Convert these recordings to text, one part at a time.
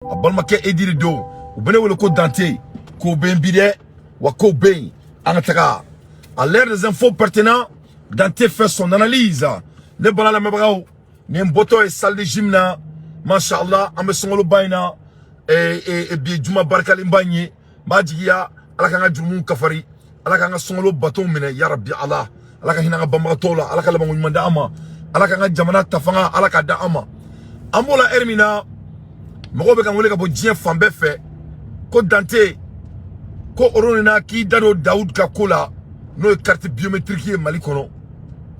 A balimakɛ Ediri don, u bɛ ne wele ko Dante. Ko bɛ yen bi dɛ, wa ko bɛ yen. An ka taga à l'ère des infos pertinents. Dante fait son analyse. Ne bala lamɛnbagaw, nin bɔtɔ ye salle de gym na. Mashallah, an bɛ sunkaloba in na, bi juma barikalenba in ye. N b'a jigiya Ala k'an ka jurumuw kafari, Ala k'an ka sunkalo bato minɛ, yarabi Ala. Ala ka hinɛ an ka banbagatɔw la, Ala ka labanko ɲuman d'an ma, Ala k'an ka jamana ta fanga, Ala k'a d'an ma. An b'o la heure min na, mɔgɔw bɛ ka wele ka bɔ diɲɛ fan bɛɛ fɛ ko Dante, ko oro na k'i da don Dawud ka ko la, n'o ye carte biométrique ye Mali kɔnɔ.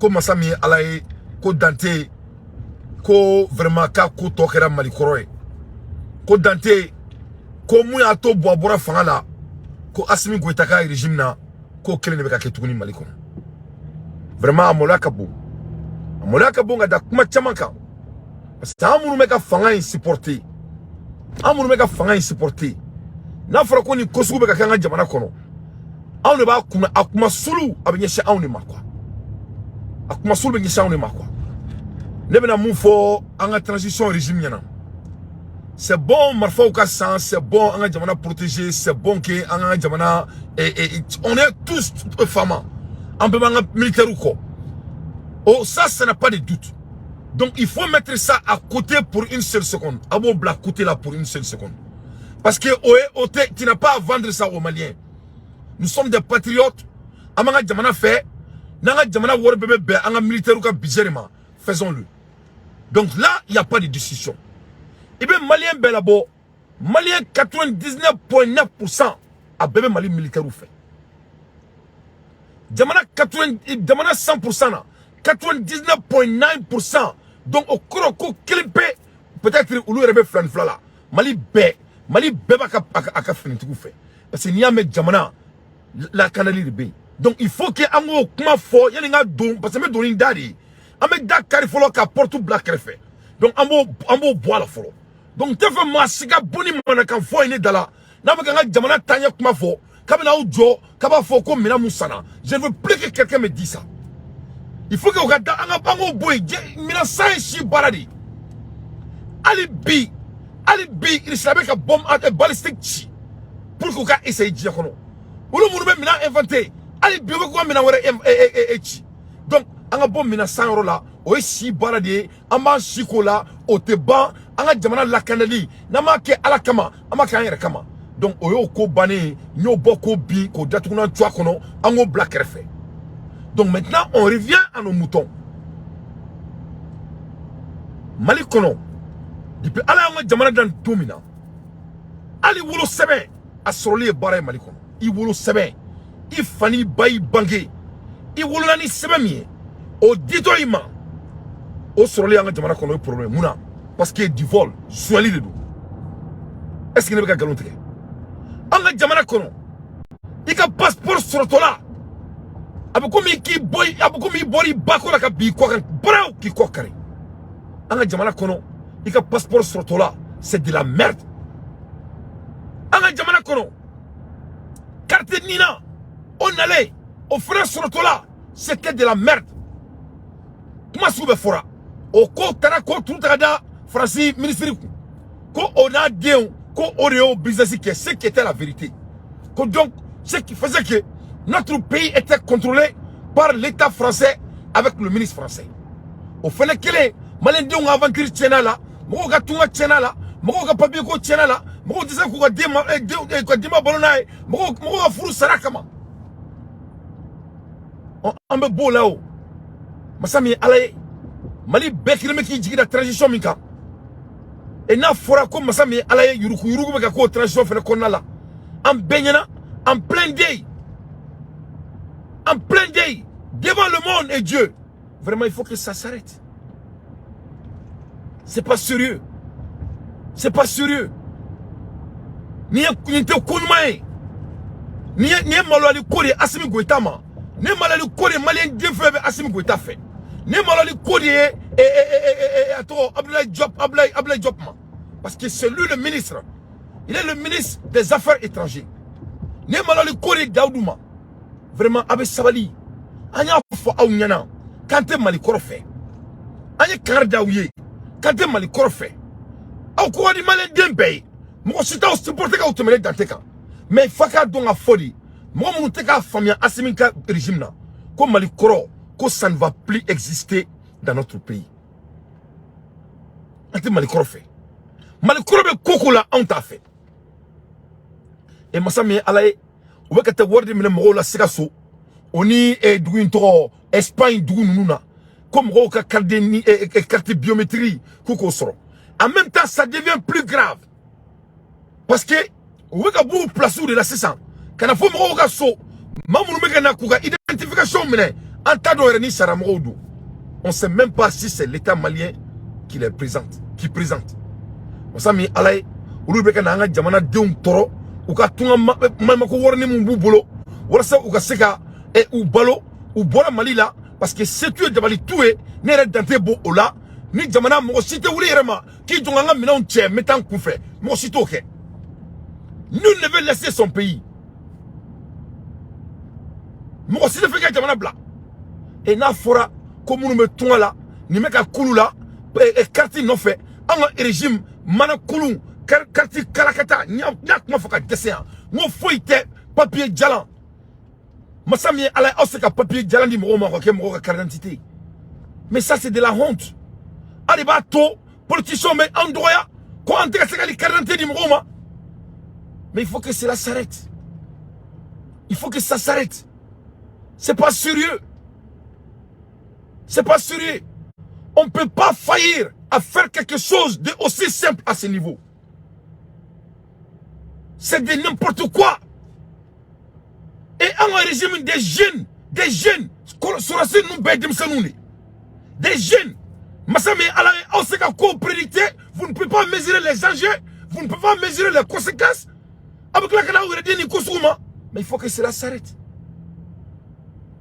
Ko masa min ye Ala ye, ko Dante, ko vraiment k'a ko tɔ kɛra Mali kɔrɔ ye. Ko Dante, ko mun y'a to Buwa bɔra fanga la, ko Asimi Goyita ka régime na, k'o kelen de bɛ ka kɛ tuguni Mali kɔnɔ. Vraiment, a maloya ka bon, a maloya ka bon ka da kuma caman kan, parce que an minnu bɛ ka fanga in supporter, an minnu bɛ ka fanga in supporter, n'a fɔra ko nin ko sugu bɛ ka kɛ an ka jamana kɔnɔ, anw de b'a kunna. A kuma sulu a bɛ ɲɛsin anw de ma quoi, a kuma sulu bɛ ɲɛsin anw de ma quoi. Ne bɛna mun fɔ an ka transition régime ɲɛna? C'est bon marifaw ka san, c'est bon an ka jamana protéger, c'est bon que an ka jamana, on est tous faama, an bɛɛ b'an ka militaires kɔ. Oh, ça, ça n'a pas de doute. Donc il faut mettre ça à côté pour une seule seconde. A b'o bila côté là pour une seule seconde, parce que o tɛ, tu n'as pas à vendre ça aux Maliens. Nous sommes des patriotes. An b'an ka jamana fɛ. N'an ka jamana wari bɛɛ bɛ bɛn an ka militaires ka budget de ma, faisons-le. Donc là, il y a pas de discussion. I bɛ Malien bɛɛ labɔ, Malien 99,9 %, a bɛɛ bɛ Mali militaires fɛ. Jamana 80, jamana 100 % na, 99,9 %. Donc o kɔrɔ ko kelen pe, peut-être olu yɛrɛ bɛ fila ni fila la. Mali bɛɛ, Mali bɛɛ b'a ka a ka finitigiw fɛ, parce que n'i y'a mɛn jamana lakanali de bɛ yen. Donc il faut que an k'o kuma fɔ yanni n ka don, parce que n bɛ don ni da de ye. An bɛ da kari fɔlɔ ka porte bila kɛrɛfɛ. Donc an b'o bɔ a la fɔlɔ. Donc n tɛ fɛ maa si ka bɔ ni manakan fɔ ye ne da la n'a bɛ ka n ka jamana taaɲɛ kuma fɔ, k'a bɛna aw jɔ k'a b'a fɔ ko minɛn mun sanna. Je ne veux plus que quelqu'un me dise ça. Il faut que o ka da an ka, an k'o bɔ yen. Minɛn san ye si baara de ye. Hali bi, hali bi, Irisila bɛ ka bombe balistique ci pour que u ka essayer diɲɛ kɔnɔ. Olu minnu bɛ minɛn inventé, hali bi u bɛ k'u ka minɛn wɛrɛ ci. Donc an ka bɔ minɛn san yɔrɔ la, o ye si baara de ye. An b'an si k'o la, o tɛ ban. An ka jamana lakanali, n'an m'a kɛ Ala kama, an b'a kɛ an yɛrɛ kama. Donc o y'o ko bannen ye. N y'o bɔ k'o bin k'o datugunan tu a kɔnɔ, an k'o bila kɛrɛfɛ. Donc maintenant, on revient à nos moutons. Mali kɔnɔ, depuis Ala y'an ka jamana dan don min na, hali wolo sɛbɛn a sɔrɔli ye baara ye Mali kɔnɔ. I wolo sɛbɛn, i fa n'i ba y'i bange, i wolola ni sɛbɛn min ye, o ditɔ i ma, o sɔrɔli y'an ka jamana kɔnɔ o ye problème. Mun na? Parce que du vol, sonyali de don. Est ce que ne bɛ ka nkalon tigɛ? An ka jamana kɔnɔ, i ka passeport sɔrɔtɔ la, a bɛ komi k'i bɔ, a bɛ komi i bɔra i ba kɔ la ka bin i kɔ kan baraw k'i kɔ kari. An ka jamana kɔnɔ, i ka passeport sɔrɔtɔ la, c'est de la merde. An ka jamana kɔnɔ, carte NINA o nalen, o fana sɔrɔtɔ la, c'était de la merde. Kuma sugu bɛɛ fɔra. O ko taara ko turu ta ka da Faransi ministre kun, ko o n'a denw, ko o de y'o business kɛ, ce qui était la vérité. Ko donc ce qui faisait que notre pays était contrôlé par l'État français avec le ministre français. O fana kelen, maliyɛndenw ka aventure tiɲɛna la, mɔgɔw ka tunga tiɲɛna la, mɔgɔw ka papier ko tiɲɛna la, mɔgɔw tɛ se k'u ka den ma denw ka denba balo n'a ye, mɔgɔw ka furu sara kama. An bɛ b'o la. O masa min ye Ala ye, Mali bɛɛ kelen bɛ k'i jigi da transition min kan, et n'a fɔra ko masa min ye Ala ye, yuruku yuruku bɛ ka k'o transition fana kɔnɔna la, an bɛɛ ɲɛna, en plein day, en plein day, devant le monde et Dieu. Vraiment, il faut que ça s'arrête. C'est pas sérieux, c'est pas sérieux. Nin ye, nin tɛ ko ɲuman ye. Nin ye maloyali ko de ye Asimi Goyita ma. Nin ye maloyali ko de ye Maliyɛn den fɛn bɛ Asimi Goyita fɛ. Nin ye maloyali ko de ye a tɔgɔ Abdoulaye Diop, Abdoulaye Diop ma, parce que c'est lui le ministre, il est le ministre des Affaires étrangères. Nin ye maloyali ko de ye Dawudu ma. Vraiment, a bɛ sabali. An y'a fɔ aw ɲɛna k'an tɛ Mali kɔrɔ fɛ. An ye kangari d'aw ye k'an tɛ Mali kɔrɔ fɛ. Aw ko ka di Maliyɛn den bɛɛ ye. Mɔgɔ si t'aw supporter k'aw tɛmɛ ne Dante kan. Mais f'a k'a dɔn ka fɔ de, mɔgɔ minnu tɛ k'a faamuya Assimi ka régime na, ko Mali kɔrɔ, ko ça ne va plus exister dans notre pays. An tɛ Mali kɔrɔ fɛ. Mali kɔrɔ bɛ ko ko la, anw t'a fɛ. E masa min ye Ala ye, u bɛ ka taa wari de minɛ mɔgɔw la Sikaso o ni dugu in tɔgɔ, Espagne dugu ninnu na, ko mɔgɔw ka carte ni carte biométrique k'u k'o sɔrɔ. En même temps, ça devient plus grave parce que u bɛ ka b'u place de la sisan ka na fɔ mɔgɔw ka so. Maa minnu bɛ ka na k'u ka identification minɛ, an t'a dɔn yɛrɛ ni sariya don. On sait même pas si c'est l'État malien qui les présente, qui présente. Masa min Ala ye, olu bɛ ka na an ka jamanadenw tɔɔrɔ u ka tunga malimako warini mun b'u bolo walasa u ka se ka u balo. U bɔra Mali la parce que se t'u ye, dabali t'u ye. Ne yɛrɛ Dante b'o o la. Ni jamana mɔgɔ si tɛ wuli yɛrɛ ma k'i jɔ, an ka minɛnw cɛ, n bɛ taa n kunfɛ, mɔgɔ si t'o kɛ. Nul ne veut laisser son pays. Mɔgɔ si tɛ fɛ ka jamana bila. Et n'a fɔra ko minnu bɛ tunga la, nin bɛ ka kulu la carte nɔfɛ, an ka régime mana kulu carte kalakata. N y'a kuma fɔ ka dɛsɛ yan, n ko foyi tɛ papier jalan. Masa min ye Ala ye, aw se ka papier jalan di mɔgɔw ma ka kɛ mɔgɔw ka carte d'identité. Mais ça, c'est de la honte. Aw de b'a to politiciens bɛ anw dɔgɔya ko an tɛ ka se ka carte d'identité di mɔgɔw ma. Mais il faut que cela s'arrête, il faut que ça s'arrête. C'est pas sérieux, c'est pas sérieux. On ne peut pas faillir à faire quelque chose de aussi simple à ce niveau. C'est de n'importe quoi. Et un régime des jeunes, des jeunes, sɔrɔsi ninnu bɛɛ ye denmisɛnninw de, des jeunes. Masa min Ala ye, aw se ka kow prédicter, vous ne pouvez pas mesurer les enjeux, vous ne pouvez pas mesurer les conséquences. A bɛ tila ka n'aw yɛrɛ di nin ko sugu ma. Mais il faut que cela s'arrête.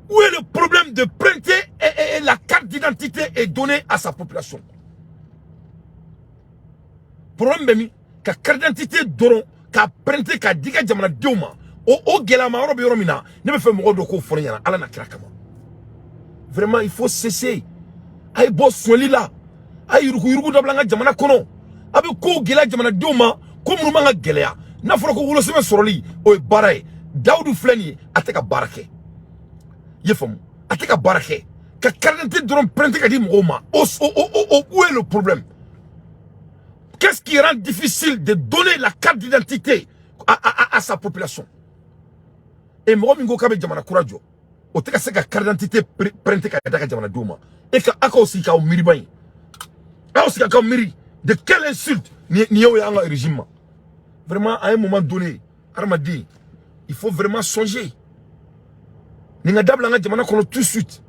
Où est le problème de printer et la carte d'identité et donner à sa population? Problème bɛ min? Ka carte d'identité dɔrɔn k'a printer k'a di ka jamanadenw ma, o gɛlɛyama yɔrɔ bɛ yɔrɔ min na, ne bɛ fɛ mɔgɔw dɔ k'o fɔ ne ɲɛna, Ala na kira kama. Vraiment, il faut cesser. A ye bɔ sonyali la, a ye yuruguyurugu dabila an ka jamana kɔnɔ. A bɛ kow gɛlɛya jamanadenw ma, ko minnu man ka gɛlɛya. N'a fɔra ko wolosɛbɛn sɔrɔli, o ye baara ye. Dawudu filɛ nin ye, a tɛ ka baara kɛ. I ye faamu? A tɛ ka baara kɛ ka carte d'identité dɔrɔn printer ka di mɔgɔw ma. O où est le problème? Qu'est-ce qui rend difficile de donner la carte d'identité à sa population? Et mɔgɔ min ko k'a bɛ jamana kura jɔ, o tɛ ka se ka carte d'identité printer ka da ka jamanadenw ma. E ka aw k'aw sigi k'aw miiri ba in, aw sigi k'aw miiri de quelle insulte nin y'o ye an ka régime ma. Vraiment, à un moment donné, hadamaden, il faut vraiment songer. Nin ka dabila an ka jamana kɔnɔ tout de suite.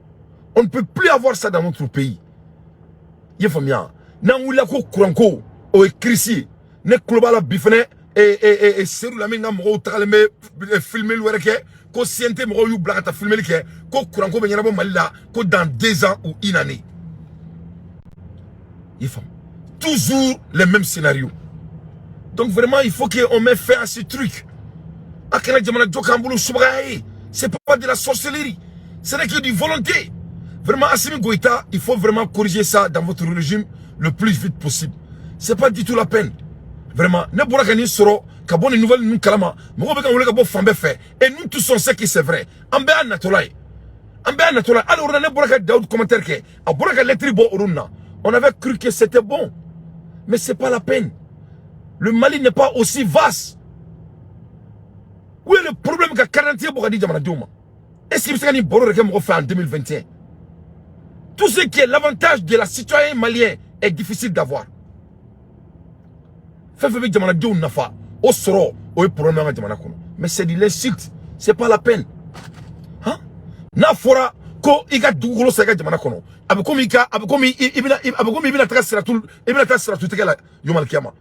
On ne peut plus avoir ça dans notre pays. I ye faamuya? N'an wulila ko kuranko, o ye crise ye. Ne tulo b'a la bi fɛnɛ, Seydou Lamine ka mɔgɔw tagalen bɛ filmeli wɛrɛ kɛ, ko CNT mɔgɔw y'u bila ka taa filmeli kɛ, ko kuranko bɛ ɲɛnabɔ Mali la, ko dans 2 ans ou une année. I ye faamu? Toujours les mêmes scénarios. Donc vraiment, il faut qu'on mette fin à ce truc. A kana jamana jɔ k'an bolo subagaya ye. C'est pas de la sorcellerie, ce n'est que du volonté. Vraiment, Assimi Goïta, il faut vraiment corriger ça dans votre régime le plus vite possible. C'est pas du tout la peine. Vraiment, ne bɔra ka nin sɔrɔ ka bɔ nin nouvelle ninnu kalama, mɔgɔw bɛ ka wele ka bɔ fan bɛɛ fɛ. Et nous tous, on sait que c'est vrai. An bɛɛ y'a natɔla ye, an bɛɛ y'a natɔla ye. Hali o la, ne bɔra ka Daoud commentaire kɛ, a bɔra ka lettre bɔ olu na. On avait cru que c'était bon, mais c'est pas la peine. Le Mali n'est pas aussi vaste. Où est le problème ka carte d'identité bɔ ka di jamanadenw ma? Est-ce que bɛ se ka nin baro de kɛ mɔgɔ fɛ en 2021? Tout ce qui est l'avantage de la citoyen malien est difficile d'avoir. Fɛn fɛn bɛ jamanadenw nafa, o sɔrɔ, o ye problème an ka jamana kɔnɔ. Mais c'est de l'insulte, c'est pas la peine, hein. N'a fɔra ko i ka dugukolo san i ka jamana kɔnɔ, a bɛ komi i ka a bɛ komi i bɛna a bɛ komi i bɛna taga siratu, i bɛna taa siratu tigɛ la yomal kiyama.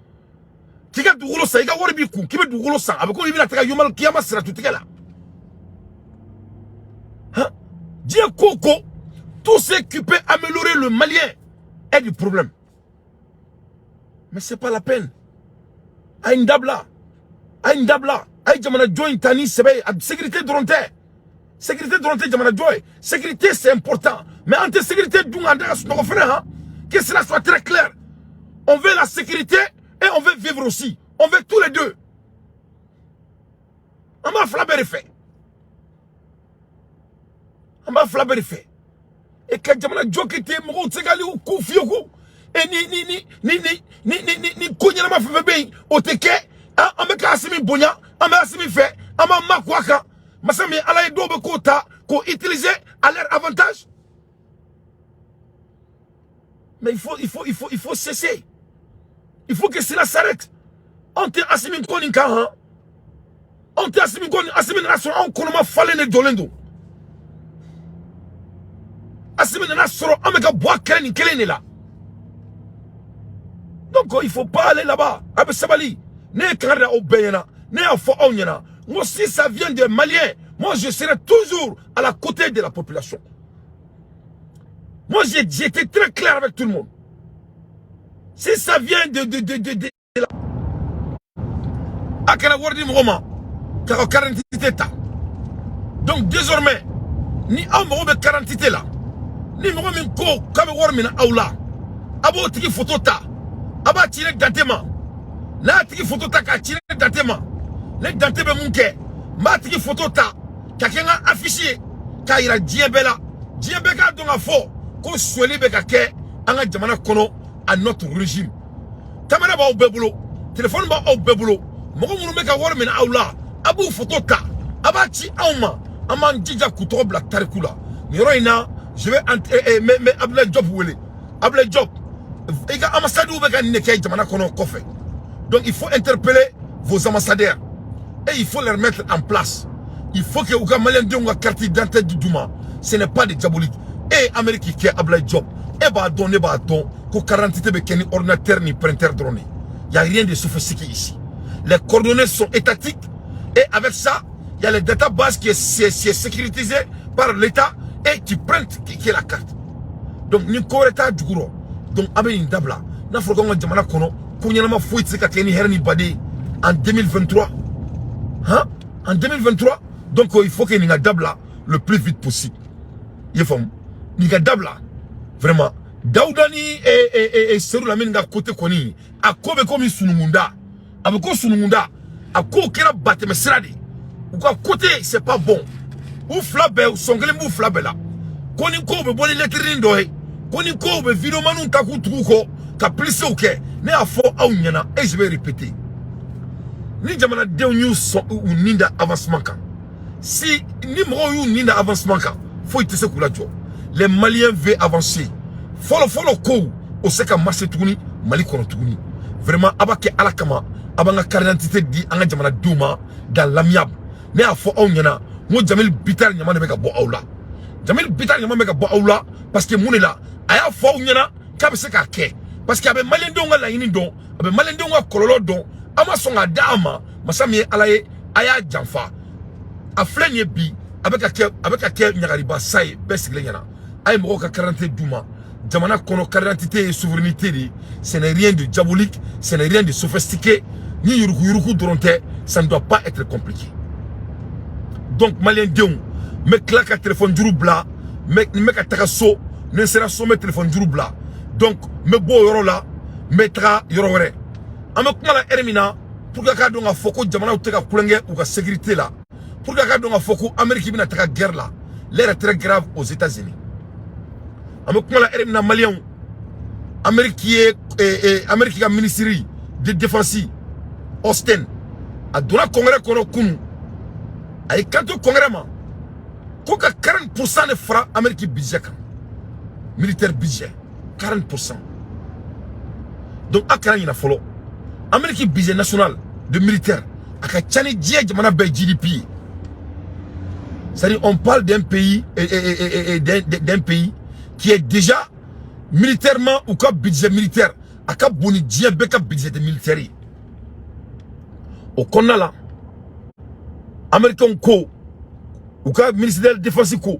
K'i ka dugukolo san, i ka wari b'i kun k'i bɛ dugukolo san, a bɛ komi i bɛna taga yomal kiyama siratu tigɛ la, hein. Diɲɛ ko ko, tout ce qui peut améliorer le Malien est du problème. Mais c'est pas la peine. A ye nin dabila, a ye nin dabila. A ye jamana jɔ in ta ni sɛbɛ ye. A sécurité dɔrɔn tɛ, sécurité dɔrɔn tɛ jamana jɔ ye. Sécurité, c'est important, mais an tɛ sécurité dun k'an da ka sunɔgɔ fɛnɛ, han. Que cela soit très clair: on veut la sécurité et on veut vivre aussi. On veut tous les deux. An b'a fila bɛɛ de fɛ, an b'a fila bɛɛ de fɛ. E ka jamana jɔ kɛ ten, mɔgɔw tɛ se k'ale ko fiyewu. E ni ko ɲɛnama fɛn fɛn bɛ yen, o tɛ kɛ. An bɛ ka Asimi bonya, an bɛ Asimi fɛ, an b'an makun a kan. Masa min Ala ye, dɔw bɛ k'o ta k'o utiliser à leur avantage. Mais il faut cesser, il faut que cela s'arrête. Anw tɛ Asimi ko nin kan han, anw tɛ Asimi ko nin. Asimi nana sɔrɔ anw kɔnɔma falen de jɔlen don. Asimi nana sɔrɔ an bɛ ka bɔ a kɛlɛ nin kelen de la. Donc il faut pas aller là-bas. A bɛ sabali. Ne ye kangari da aw bɛɛ ɲɛna, ne y'a fɔ aw ɲɛna n ko si ça vient des Maliens, moi je serai toujours à la côté de la population. Moi, j'ai été très clair avec tout le monde. Si ça vient de la a kɛra wari di mɔgɔ ma k'a ka carte d'identité ta. Donc désormais, ni aw mago bɛ carte d'identité la, ni mɔgɔ min ko k'a bɛ wari minɛ aw la, a b'o tigi photo ta, a b'a ci ne Dante ma. N'a y'a tigi photo ta k'a ci ne Dante ma, ne Dante bɛ mun kɛ? N b'a tigi photo ta ka kɛ n ka affiche ye k'a yira diɲɛ bɛɛ la, diɲɛ bɛɛ k'a dɔn k'a fɔ ko sonyali bɛ ka kɛ an ka jamana kɔnɔ à notre régime. Caméra b'aw bɛɛ bolo, téléphone b'aw bɛɛ bolo. Mɔgɔ minnu bɛ ka wari minɛ aw la, a b'u photo ta, a b'a ci anw ma, an b'an jija k'u tɔgɔ bila tariku la. Nin yɔrɔ in na, je vais n bɛ Abdoulaye Diop wele. Abdoulaye Diop, i ka ambassade bɛ ka nin de kɛ jamana kɔnɔ kɔfɛ. Donc il faut interpeller vos ambassadeurs et il faut les mettre en place. Il faut que u ka maliyɛndenw ka carte d'identité di d'u ma. Ce n'est pas de diabolique. E Amérique kɛ, Abdoulaye Diop, e b'a dɔn, ne b'a dɔn ko carte d'identité bɛ kɛ ni ordinateur ni printer dɔrɔn de. Y a rien de sophistiqué ici. Les coordonnées sont étatiques et avec ça, il y a les databases qui est sécurisé par l'État et tu printes qui est la carte. Donc ni ko wɛrɛ t'a jukɔrɔ. Donc a bɛ nin dabila. N'a fɔra ko an ka jamana kɔnɔ ko ɲɛnama foyi tɛ se ka kɛ ni hɛrɛ ni baden en 2023, hein, en 2023. Donc il faut que nin ka dabila le plus vite possible. I ye faamu? Nin ka dabila vraiment. Dawuda ni Seru Lamini ka côté kɔni, a ko bɛ komi sununkunda, a bɛ ko sununkunda, a ko kɛra batɛmɛ sira de u ka côté. C'est pas bon. U fila bɛɛ, sɔn kelen b'u fila bɛɛ la. Ko ni kow bɛ bɔ ni lettre dɔ ye, ko ni kow bɛ videomaniw ta k'u tugu kɔ ka plisew kɛ. Ne y'a fɔ aw ɲɛna et je vais répéter: ni jamanadenw y'u sɔn u nin da avancement kan, si ni mɔgɔw y'u nin da avancement kan, foyi tɛ se k'u lajɔ. Les Maliens veulent avancer. Fɔlɔ fɔlɔ kow o se ka marcher tuguni Mali kɔnɔ tuguni. Vraiment, a b'a kɛ Ala kama, a b'an ka carte d'identité di an ka jamanadenw ma dans l'amiable. Ne y'a fɔ aw ɲɛna n ko Jamil Bitar ɲama de bɛ ka bɔ aw la. Jamil Bitar ɲama bɛ ka bɔ aw la parce que mun de la, a y'a fɔ aw ɲɛna k'a bɛ se k'a kɛ parce que a bɛ maliyɛndenw ka laɲini dɔn, a bɛ maliyɛndenw ka kɔlɔlɔ dɔn. A ma sɔn k'a di a ma. Masa min ye Ala ye, a y'a janfa. A filɛ nin ye bi, a bɛ ka kɛ ɲagariba sa ye bɛɛ sigilen ɲɛna. A ye mɔgɔw ka carte d'identité d'u ma. Jamana kɔnɔ, carte d'identité ye souveraineté de ye. Ce n'est rien de diabolique, ce n'est rien de sophistiqué. Ni yuruku yuruku dɔrɔn tɛ, ça ne doit pas être compliqué. Donc maliyɛndenw, n bɛ tila ka téléphone juru bila. N bɛ ka taga so. Ni n sera so, n bɛ téléphone juru bila. Donc n bɛ bɔ o yɔrɔ la, n bɛ taga yɔrɔ wɛrɛ. An bɛ kuma la heure min na, pour que k'a dɔn k'a fɔ ko jamanaw tɛ ka kulonkɛ u ka sécurité la, pour que k'a dɔn k'a fɔ ko Amérique bɛna taga guerre la, l'heure est très grave aux États-Unis. An bɛ kuma la heure min na, maliyɛnw, Amérique ye Amérique ka ministre de défense Austin, a donna congrès kɔnɔ kunun, a ye kanto congrès ma ko ka 40% de fara Amérique budget kan, militaire budget 40%. Donc a kana ɲina fɔlɔ, Amérique budget national de militaire a ka ca ni diɲɛ jamana bɛɛ GDP ye. C'est-à-dire, on parle d'un pays d'un pays qui est déjà militairement, u ka budget militaire a ka bon ni diɲɛ bɛɛ ka budget de militaire ye. O kɔnɔna la, Américains ko, u ka ministre de la défense ko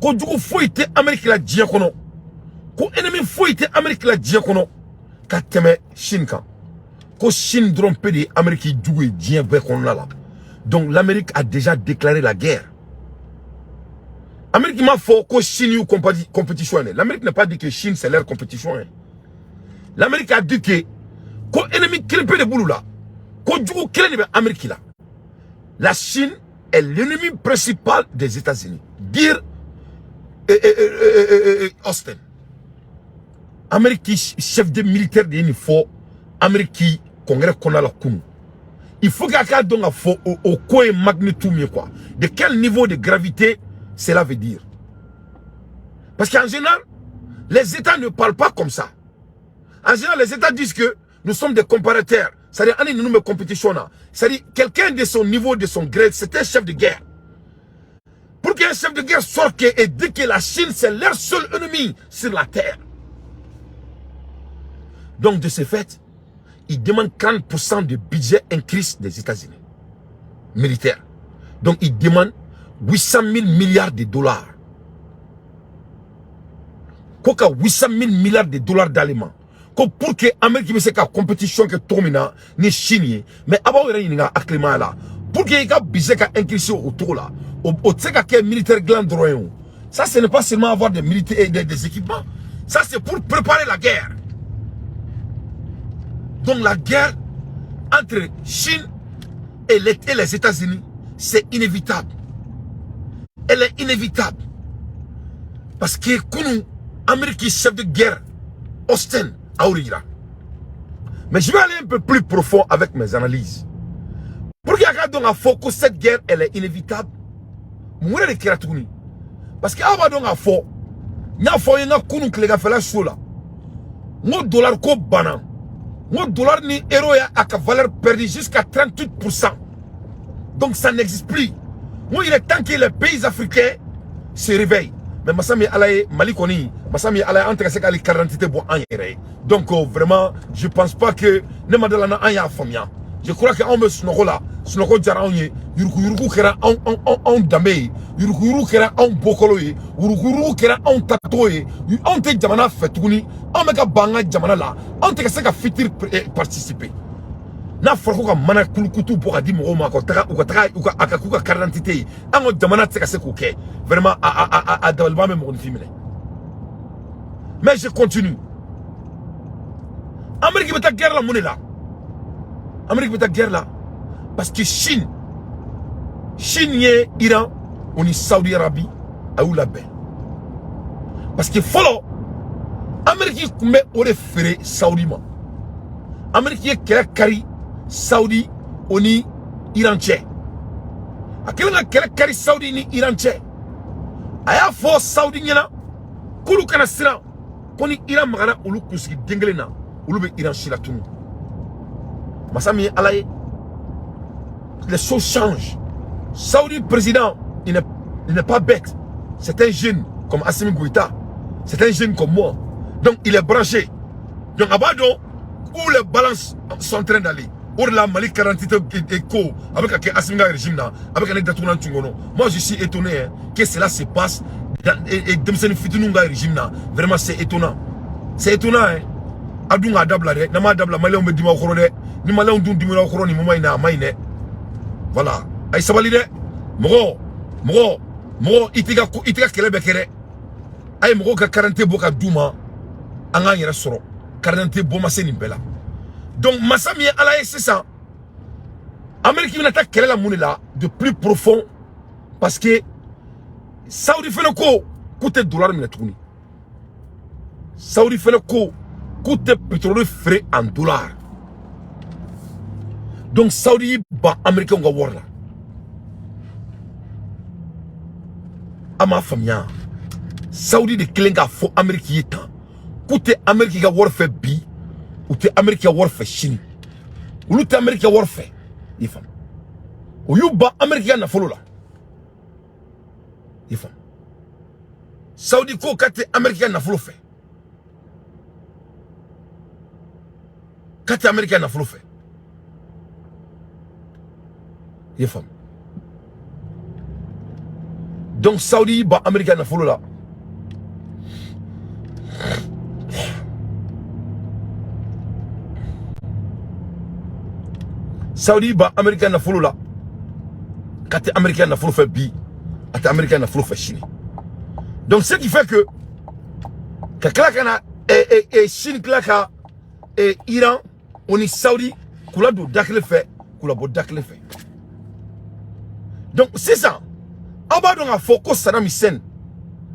ko jugu foyi tɛ Amérique la diɲɛ kɔnɔ, ko ennemi foyi tɛ Amérique la diɲɛ kɔnɔ ka tɛmɛ Chine kan, ko Chine dɔrɔn pe de ye Amérique jugu ye diɲɛ bɛɛ kɔnɔna la. Donc l'Amérique a déjà déclaré la guerre. Amérique m'a fɔ ko Chine y'u compétition ye. L'Amérique n'a pas dit que Chine, c'est leur compétition ye. L'Amérique a dit que ko ennemi kelen pe de b'olu la. Kojugu kelen de bɛ Amérique la. La Chine est l'ennemi principal des États-Unis. Dire Austin. Amérique chef de militaire de ye nin fɔ Amérique congrès kɔnɔna la kunun. Il faut k'a k'a dɔn k'a fɔ o ko ye magnitude min ye quoi. De quel niveau de gravité cela veut dire. Parce qu'en général, les États ne parlent pas comme ça. En général, les États disent que nous sommes des comparateurs. C'est-à-dire, nous nous compétition là. C'est-à-dire, quelqu'un de son niveau, de son grade, c'est un chef de guerre. Pour qu'un chef de guerre sorte et dise que la Chine, c'est leur seul ennemi sur la terre. Donc, de ce fait, il demande 40% de budget increase des États-Unis. Militaire. Donc, il demande 800 000 milliards de dollars. Ko ka 800 000 milliards de dollars d'ale ma. Ko pour que Amérique bɛ se ka compétition kɛ cogo min na ni Chine ye. Mais a b'aw yɛrɛ ɲininka hakilimaya la. Pour que i ka budget ka increase o cogo la, o tɛ se ka kɛ militaire dilan dɔrɔn ye o. Ça, ce n'est pas seulement avoir des militaires et des équipements. Ça, c'est pour préparer la guerre. Donc la guerre entre Chine et les États-Unis, c'est inévitable. Elle est inévitable. Parce que kunun, Amérique chef de guerre, Austin, a yira. Mais je vais aller un peu plus profond avec mes analyses. Pour qu'il y ait donc à fɔ que cette guerre, elle est inévitable. Mun wɛrɛ de kɛra tuguni? Parce que aw b'a dɔn k'a fɔ, n y'a fɔ aw ye n ka kunun tileganfɛla so la, n ko dollar ko banna. N ko dollar ni euro y'a a ka valeur perdue jusqu'à 38%. Donc ça n'existe plus. N ko il est temps que les pays africains se réveillent. Mais masa min ye Ala ye, Mali kɔni, masa min ye Ala ye, an tɛ ka se k'ale carte d'identité bɔ an yɛrɛ ye. Donc vraiment, je pense pas que ne ma da la na an y'a faamuya. Je crois que anw bɛ sunɔgɔ la, sunɔgɔ diyara anw ye, yuruguyurugu kɛra anw anw anw danbe ye, yuruguyurugu kɛra anw bɔkolo ye, yuruguyurugu kɛra anw tacogo ye. Anw tɛ jamana fɛ tuguni, anw bɛ ka ban an ka jamana la, anw tɛ ka se ka futur participer. N'a fɔra ko ka mana kulukutu bɔ ka di mɔgɔw ma ka taga u ka taga u ka a ka k'u ka carte d'identité ye, an ka jamana tɛ se ka se k'o kɛ. Vraiment, a dabaliban bɛ mɔgɔninfin minɛ. Mais je continue. Amérique bɛ taa guerre la mun de la? Amérique bɛ taa guerre la parce que Chine ye Iran o ni Saudi Arabie a y'u labɛn. Parce que fɔlɔ, Amérique tun bɛ o de feere Saudi ma. Amérique ye kɛlɛ kari Saudi o ni Iran cɛ. A kɛlen ka kɛlɛ kari Saudi ni Iran cɛ, a y'a fɔ Saudi ɲɛna k'olu kana siran, ko ni Iran magara olu kunsigi den kelen na, olu bɛ Iran si latunu. Masa min ye Ala ye, les choses changent. Saudi président, il n'est pas bête. C'est un jeune comme Assimi Goïta, c'est un jeune comme moi, donc il est branché. Donc a b'a dɔn où les balances sont en train d'aller. O de la Mali carte d'identité ko a bɛ ka kɛ Assimi ka régime na, a bɛ ka ne datugulan tun kɔnɔ. Moi, je suis étonné, hein, que cela se passe dans et denmisɛnnin fitininw ka régime na. Vraiment, c'est étonnant, c'est étonnant, hein. A dun k'a dabila dɛ. N'an m'a dabila, maliyɛnw bɛ dimi aw kɔrɔ dɛ. Ni maliyɛnw dun dimina aw kɔrɔ nin moment in na, a ma ɲi dɛ. Voilà, a ye sabali dɛ. Mɔgɔ mɔgɔ mɔgɔ, i t'i ka ko, i t'i ka kɛlɛ bɛɛ kɛ dɛ. A ye mɔgɔw ka carte bɔ ka d'u ma, an k'an yɛrɛ sɔrɔ. Carte d'identité bɔ ma se nin bɛɛ la. Donc masa min ye Ala ye, sisan Amérique bɛna taa kɛlɛ la mun de la de plus profond? Parce que Saudi fɛnɛ ko k'u tɛ dollar minɛ tuguni. Saudi fɛnɛ ko k'u tɛ pétrole feere en dollar. Donc Saudi y'i ban américain ka wari la. A m'a faamuya? Saudi de kelen k'a fɔ Amérique ye tan k'u tɛ Amérique ka wari fɛ bi, u tɛ Amérique ka wari fɛ sini, olu tɛ Amérique ka wari fɛ. I faamu? O y'u ban Amérique ka nafolo la. I faamu? Saudi ko k'a tɛ Amérique ka nafolo fɛ, k'a tɛ Amérique ka nafolo fɛ. I faamu? Donc Saudi y'i ban Amérique ka nafolo la. Saudi y'i ban Amérique ka nafolo la, k'a tɛ Amérique ka nafolo fɛ bi, a tɛ Amérique ka nafolo fɛ sini. Donc ce qui fait que ka tila ka na Chine tila ka Iran o ni Saudi k'u ladon da kelen fɛ. k'u labɔ da kelen fɛ. Donc sisan, aw b'a dɔn k'a fɔ ko Saddam Hussein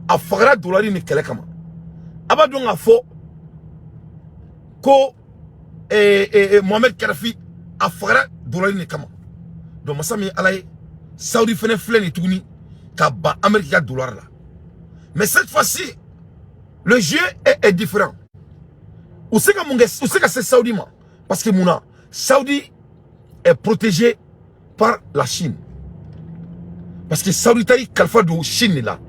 a fagara dolari ni kɛlɛ kama. A b'a dɔn k'a fɔ ko Mohamed Kadhafi a fagara dolari ni kama. Donc masa min Ala ye, Saudi fɛnɛ filɛ nin tuguni ka ban Amérique ka dollar la. Mais cette fois-ci, le jeu est différent. U se ka mun kɛ? U se ka se Saudi ma, parce que mun na? Saudi est protégé par la Chine, parce que Saudi taara kalifa don Chine de la.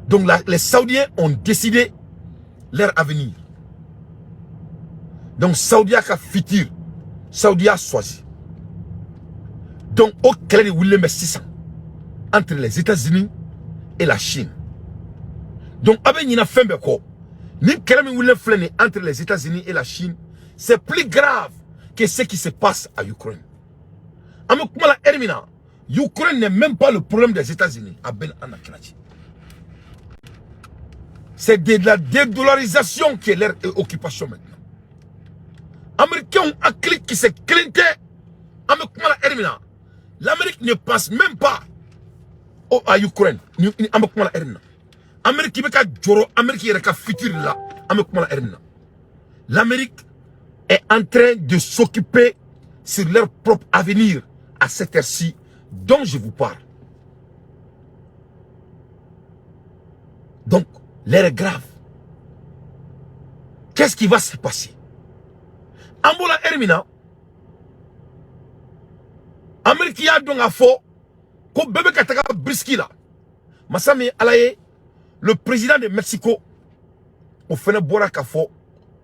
Donc les Saoudiens ont décidé leur avenir. Donc Saudi ka futur, Saudi a choisi. Donc o kɛlɛ de wulilen bɛ sisan entre les États-Unis et la Chine. Donc a bɛ ɲinɛ fɛn bɛɛ kɔ, ni kɛlɛ min wulilen filɛ nin entre les États-Unis et la Chine, c'est plus grave que ce qui se passe à Ukraine. An bɛ kuma la heure min na, Ukraine n'est même pas le problème des États-Unis. A bɛɛ an na kɛlɛ cɛ. C'est de la dédollarisation qui est leur occupation maintenant. Américains hakili kisɛ kelen tɛ. An bɛ kuma la heure min na, l'Amérique ne pense même pas à Ukraine. Ni an bɛ kuma la heure min na, Amérique bɛ ka jɔrɔ Amérique yɛrɛ ka futur de la. An bɛ kuma la heure min na, l'Amérique est en train de s'occuper sur leur propre avenir à cette heure-ci dont je vous parle. Donc l'heure est grave. Qu'est-ce qui va se passer? An bɔra heure min na, Amérique y'a dɔn k'a fɔ ko bɛɛ bɛ ka taga BRICS la. Masa min Ala ye, le président de Mexico, o fɛnɛ bɔra k'a fɔ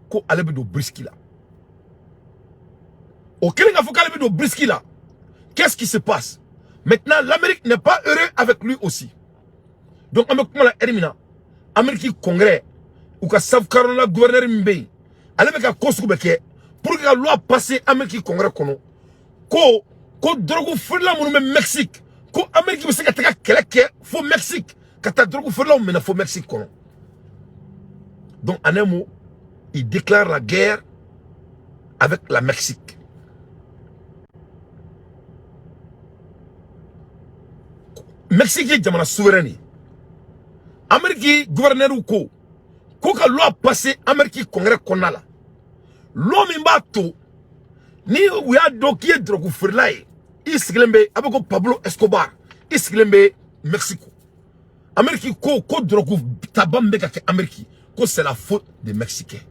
ko ale bɛ don BRICS la. O kɛlen k'a fɔ k'ale bɛ don BRICS la, qu'est-ce qui se passe maintenant? L'Amérique n'est pas heureux avec lui aussi. Donc an bɛ kuma la heure min na, Amérique congrès, u ka South Carolina gouverneur min bɛ yen, ale bɛ ka ko sugu bɛɛ kɛ pour que ka loi passer Amérique congrès kɔnɔ ko drogue feerela minnu bɛ Mexique, ko Amérique bɛ se ka taga kɛlɛ kɛ fo Mexique ka taa drogue feerelaw minɛ fo Mexique kɔnɔ. Donc en un mot, il déclare la guerre avec la Mexique. Mexique ye jamana souveraine ye. Amérique gouverneur ko ka loi passer Amérique congrès kɔnɔna la, loi min b'a to ni u y'a dɔn k'i ye drogue feerela ye, i sigilen bɛ, a bɛ ko Pablo Escobar, i sigilen bɛ Mexico, Amérique ko drogue taba min bɛ ka kɛ Amérique, ko c'est la faute des Mexicains,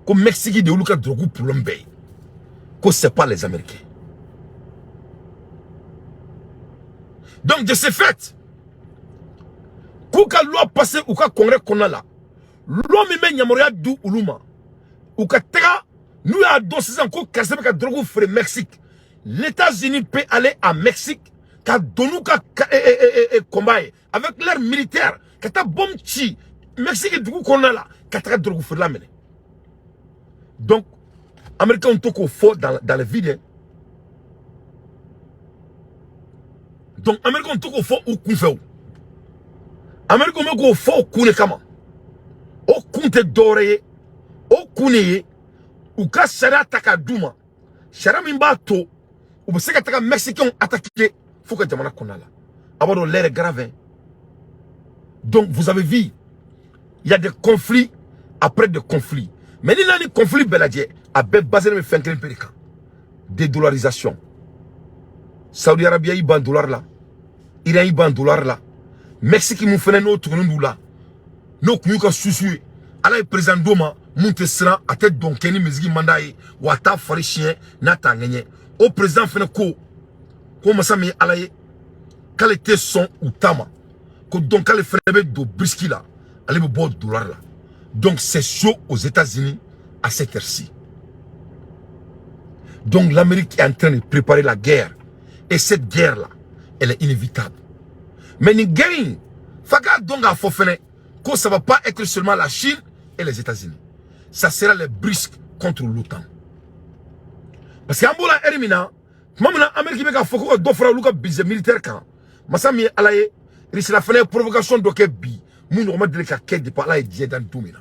ko Mexique de y'olu ka drogue problème bɛɛ ye, ko c'est pas les Américains. Donc de ce fait, k'u ka loi passer u ka congrès kɔnɔna la, loi min bɛ yamaruya di olu ma u ka taga, n'u y'a dɔn sisan ko karisa bɛ ka drogue feere Mexique, l'États-Unis peut aller à Mexique ka don n'u ka combat ye avec l'air militaire, ka taa bombe ci Mexique dugu kɔnɔna la, ka taga drogue feerela minɛ. Donc Américains to k'o fɔ dans le vide. Donc Américains to k'o fɔ u kunfɛ o. Américains bɛ k'o fɔ o kun de kama. O kun tɛ dɔwɛrɛ ye, o kun de ye u ka sariya ta k'a d'u ma, sariya min b'a to u bɛ se ka taga Mexicains attaquer fo ka jamana kɔnɔna la. A b'a dɔn l'heure est grave, hein. Donc vous avez vu, il y a des conflits après des conflits, mais ni n'a ni conflit bɛɛ lajɛ, a bɛɛ basé bɛ fɛn kelen pe de kan: dédollarisation. Saudi Arabia y'i ban dollar la, Iran y'i ban dollar la, Mexique mun fɛnɛ n'o tugunnen d'u la, n'o kun y'u ka susu ye. Ala ye président d'o ma mun tɛ siran, a tɛ dɔn kɛ ni misigi man d'a ye, wa a t'a fari siɲɛ n'a t'a ŋɛɲɛ. O président fɛnɛ ko masa min ye Ala ye, k'ale tɛ sɔn u ta ma, ko donc k'ale fɛnɛ bɛ don BRICS la, ale bɛ bɔ dollar la. Donc c'est chaud aux États-Unis à cette heure-ci. Donc l'Amérique est en train de préparer la guerre, et cette guerre-là, elle est inévitable. Mais nin guerre in, f'a k'a dɔn k'a fɔ fɛnɛ ko ça va pas être seulement la Chine et les États-Unis, ça sera les BRICS contre l'OTAN. Parce que an b'o la heure min na, tuma min na Amérique bɛ k'a fɔ ko ka dɔ fara olu ka budget militaire kan, masa min ye Ala ye, Russie la fɛnɛ ye provocation dɔ kɛ bi mun ɲɔgɔn ma deli ka kɛ depuis Ala ye diɲɛ dan don min na.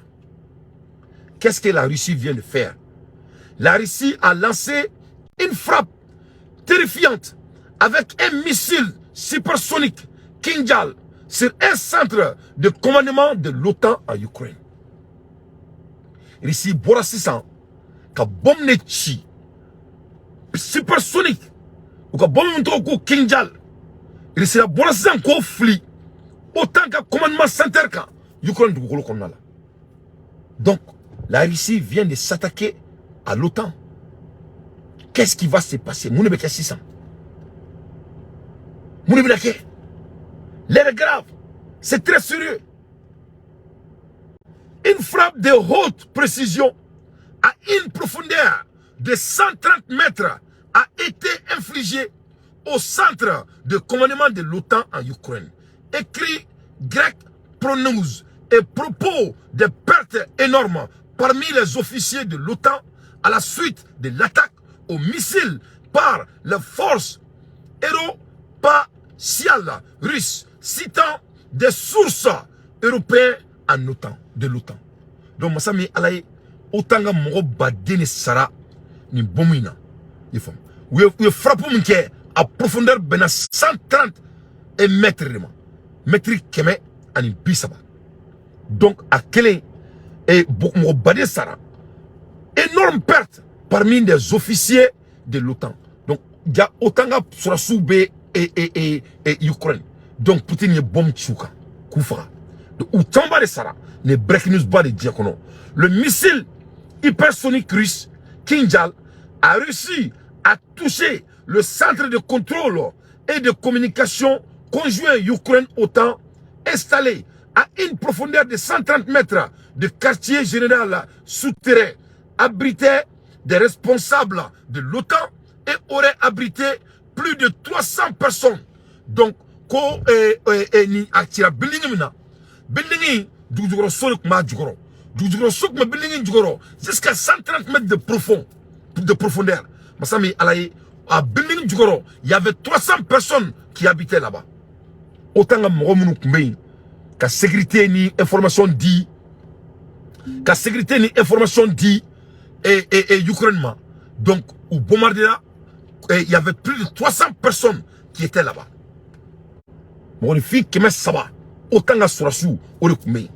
Qu'est-ce que la Russie vient de faire? La Russie a lancé une frappe. terrifiante avec un missile supersonique Kinjal sur un centre de commandement de l'OTAN en Ukraine. Russie bɔra sisan ka bombe ne ci supersonique, u ka bombe min tɔgɔ ko Kinjal. Russie bɔra sisan k'o fili OTAN ka commandement center kan Ukraine dugukolo kɔnɔna la. Donc la Russie vient de s'attaquer à l'OTAN. Qu'est-ce qui va se passer? Mun de bɛ kɛ sisan? Mun de bɛna kɛ? L'heure est grave, c'est très sérieux. Une frappe de haute précision à une profondeur de 130 mètres a été infligée au centre de commandement de l'OTAN en Ukraine. Écrit Grec Pronews et propos des pertes énormes parmi les officiers de l'OTAN à la suite de l'attaque au missile par les forces aérospatiales russes, citant des sources européennes en OTAN, de l'OTAN. Donc, masa min Ala ye, OTAN ka mɔgɔ baden de sara nin bombe in na. I faamu? U ye frappe min kɛ, a profondeur bɛnna 130 et mètres de ma, mètre 130. Donc a kelen et mɔgɔ baden sara, énorme perte parmi des officiers de l'OTAN. Donc ja OTAN ka sɔrɔdasiw bɛ e Ukraine. Donc Poutine ye bombe ci u kan k'u faga. Donc u camanba de sara. Nin breaking news ba de diɲɛ kɔnɔ. Le missile hypersonique russe Kinjal a réussi à toucher le centre de contrôle et de communication conjoint Ukraine-OTAN installé à une profondeur de 130 mètres de quartier général souterrain, abritait des responsables de l'OTAN et aurait abrité plus de 300 personnes. Donc, ko ni a cira building min na, building dugujukɔrɔ so de tun b'a jukɔrɔ, dugujukɔrɔ so tun bɛ building jukɔrɔ jusqu'à 130 mètres de profondeur. Masa min Ala ye, a building jukɔrɔ, il y avait 300 personnes qui habitaient là-bas. OTAN ka mɔgɔ minnu tun bɛ yen ka sécurité ni information di, ka sécurité ni information di et Ukraine ma. Donc u bombardera et il y avait plus de 300 personnes qui étaient là-bas. Mɔgɔninfin 300, OTAN ka sɔrɔdasiw, o de tun bɛ yen.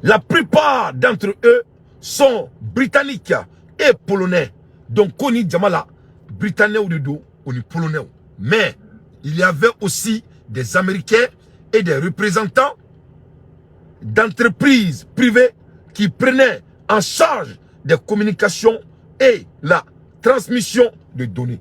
La plupart d'entre eux sont britanniques et polonais. Donc ko ni jama la, britanniques de don o ni polonais, mais il y avait aussi des Américains et des représentants d'entreprises privées qui prenaient en charge des communications et la transmission de données.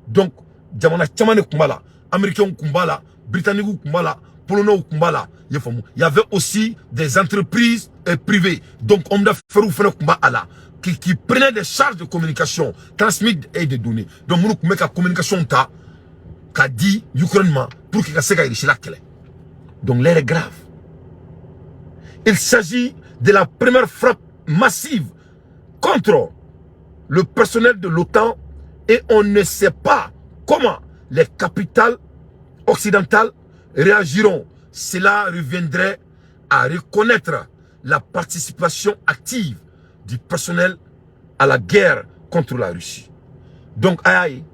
Donc jamana caman de tun b'a la, Américains tun b'a la, Britanniques tun b'a la, Polonais tun b'a la, i y'a faamu. Il y avait aussi des entreprises privées, donc hommes d'affaires fana tun b'a la, qui prenaient des charges de communication, transmis et de données. Donc minnu tun bɛ ka communication ta k'a di Ukraine ma pour que ka se ka Russie la kɛlɛ. Donc l'heure est grave. Il s'agit de la première frappe massive contre le personnel de l'OTAN et on ne sait pas comment les capitales occidentales réagiront. Cela reviendrait à reconnaître la participation active du personnel à la guerre contre la Russie. Donc, aïe,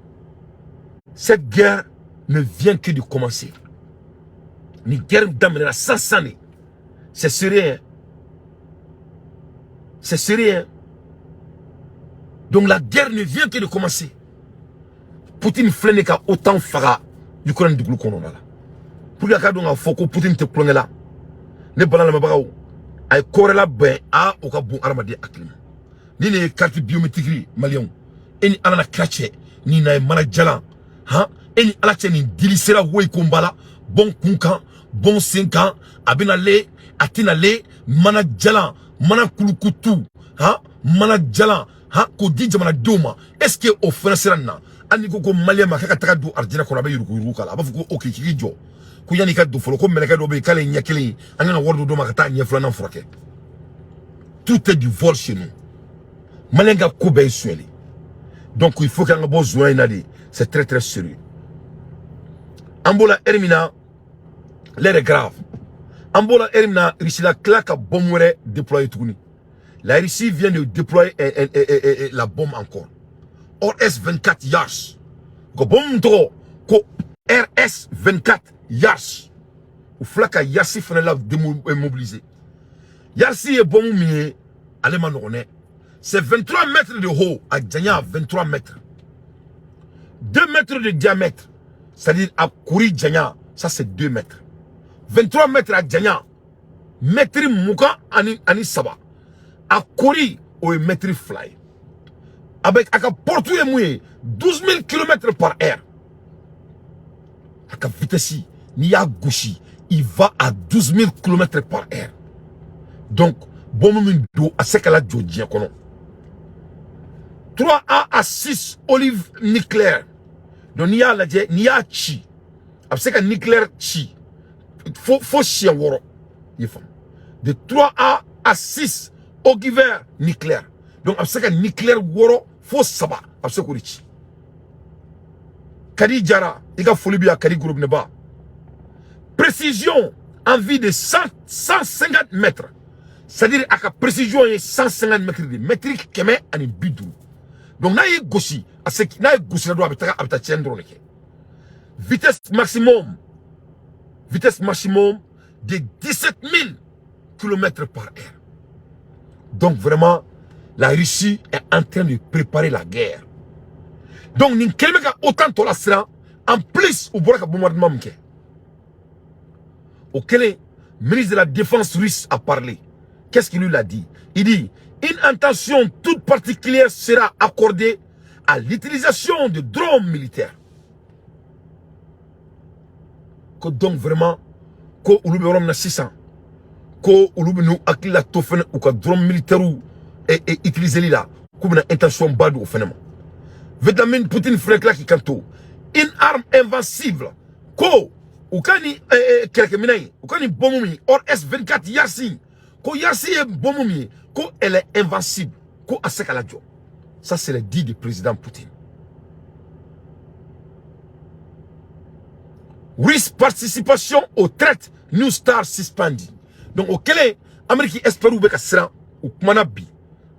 cette guerre ne vient que de commencer. Ni guerre daminɛna sisan de. C'est sérieux, hein? C'est sérieux, hein? Donc la guerre ne vient que de commencer. Poutine filɛ nin ka OTAN faga Ukraine dugukolo kɔnɔna la. Pour que a ka dɔn k'a fɔ ko Poutine tɛ kulonkɛ la. Ne bala lamɛnbagaw, a ye ko wɛrɛ labɛn a o ka bon hadamaden hakili ma. Ni nin ye carte biométrique ye, maliyɛnw, e ni Ala na kira cɛ, nin na ye mana jalan han, e ni Ala cɛ, nin dili sera woyi ko n ba la, bɔn kun kan, bɔn sen kan, a bɛna le, a tɛna le, mana jalan, mana kulukutu han, mana jalan han, k'o di jamanadenw ma. Est ce que o fana sera nin na? Hali n'i ko ko maliyɛn ma k'a ka taga don arijinɛ kɔnɔ, a bɛ yuruguyurugu k'a la, a b'a fɔ ko ok, k'i jɔ ko yanni i ka don fɔlɔ, ko mɛlɛkɛ dɔ bɛ yen k'ale ye ɲɛ kelen ye, an kan ka wari dɔ d'o ma ka taa ɲɛ filanan furakɛ. Tout est du vol chez nous. Maliyɛn ka ko bɛɛ ye sonyɛli. Donc il faut k'an ka bɔ zonya in na de. C'est très très sérieux. An b'o la heure min na, l'heure est grave. An b'o la heure min na, Russie la tila ka bombe wɛrɛ déployer tuguni. La Russie vient de déployer la bombe encore. RS-24 Yars. U ka bombe min tɔgɔ ko RS-24 Yars, u fila ka Yars fana la démobiliser. Yars ye bombe min ye, ale ma nɔgɔn dɛ. C'est 23 mètres de haut, a janya 23 mètres, 2 mètres de diamètre, c'est-à-dire a kuri janya, ça c'est 2 mètres. 23 mètres a janya, mètre 23, a kori o ye mètre 2 ye. Avec a ka portée ye mun ye? 12 000 km par heure. A ka vitesse, n'i y'a gosi, il va à 12 000 km par heure. Donc bombe min don, a se ka lajɔ diɲɛ kɔnɔ. 3A à 6 ogives nucléaires. Donc n'i y'a lajɛ, n'i y'a ci, a bɛ se ka nucléaire ci fo siɲɛ 6. I ye faamu? De 3A à 6 ogives nucléaires. Donc a bɛ se ka nucléaire 6 fo 3, a bɛ se k'o de ci. Kadi Jara, i ka foli bɛ yan. Kadi Gorobinɛba. Précision en vue de 100, 150 mètres, c'est-à-dire a ka précision ye 150 mètres de, mètre 150. Donc n'a ye gosi, a se n'a ye gosi la dɔrɔn, a bɛ taga, a bɛ taa tiɲɛni dɔrɔn de kɛ. Vitesse maximum de 17 000 km par heure. Donc vraiment, la Russie est en train de préparer la guerre. Donc nin kɛlen bɛ ka OTAN tɔ la siran. En plus, u bɔra ka bombardement min kɛ, o kɛlen, ministre de la Défense russe a parlé. Qu'est-ce qu'il lui a dit? Il dit: une attention toute particulière sera accordée à l'utilisation de drones militaires. Ko donc vraiment, ko olu bɛ yɔrɔ min na sisan, ko olu bɛ n'u hakili la to fɛnɛ u ka drone militaire utiliser la, k'u bɛna intention ba don o fɛnɛ ma. Vladimir Poutine fɛnɛ tila k'i kanto: une arme invincible. Ko u ka nin kɛlɛkɛminɛn in, u ka nin bombe min RS-24 Yars, ko Yars ye bombe min ye, ko elle est invincible, ko a se ka lajɔ. Ça, c'est le dit du président Poutine. Russe participation au traité New Star suspendu. Donc o kɛlen, Amérique expert bɛ ka siran. U kumana bi.